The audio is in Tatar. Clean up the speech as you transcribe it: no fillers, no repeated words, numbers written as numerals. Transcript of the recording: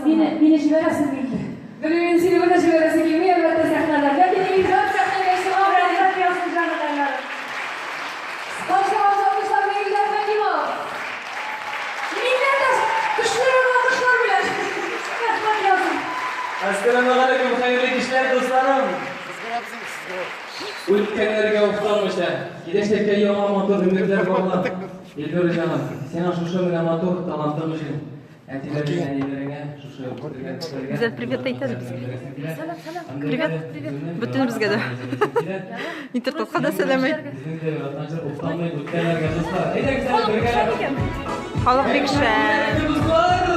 Мине, мине җибәрәсең инде. Белмим, мин сине бер дә җибәрәсе килми, әлбәттә, сәхнәдән. Ләкин Илгизәр сәхнәгә чыга. Рәхмәт яусын, җаныкайларым. Каршыгыз алкышлар белән Илгизәр Хәкимов. Миннән дә көчлерәк алкышлар белән. Рәхмәт яусын. Әссәламегаләйкүм, хәерле кичләр, дусларым! Үткәннәргә уфтанмыйча, киләчәккә яңа матур өметләр баглап, Илнур җаным, сиңа шушы менә матур талантың өчен, әтиләреңә, әниләреңә, шушы үстергән кешеләргә Гүзәл, привет әйт әле безгә. Сәлам, сәлам. Привет, привет. Бөтенебезгә дә. Интертатка да сәлам әйт. Безнең дә яраткан җыр уфтанмыйк үткәннәргә, дуслар. Әйдәгез әле бергәләп. Халык бик шәп. Дуслар!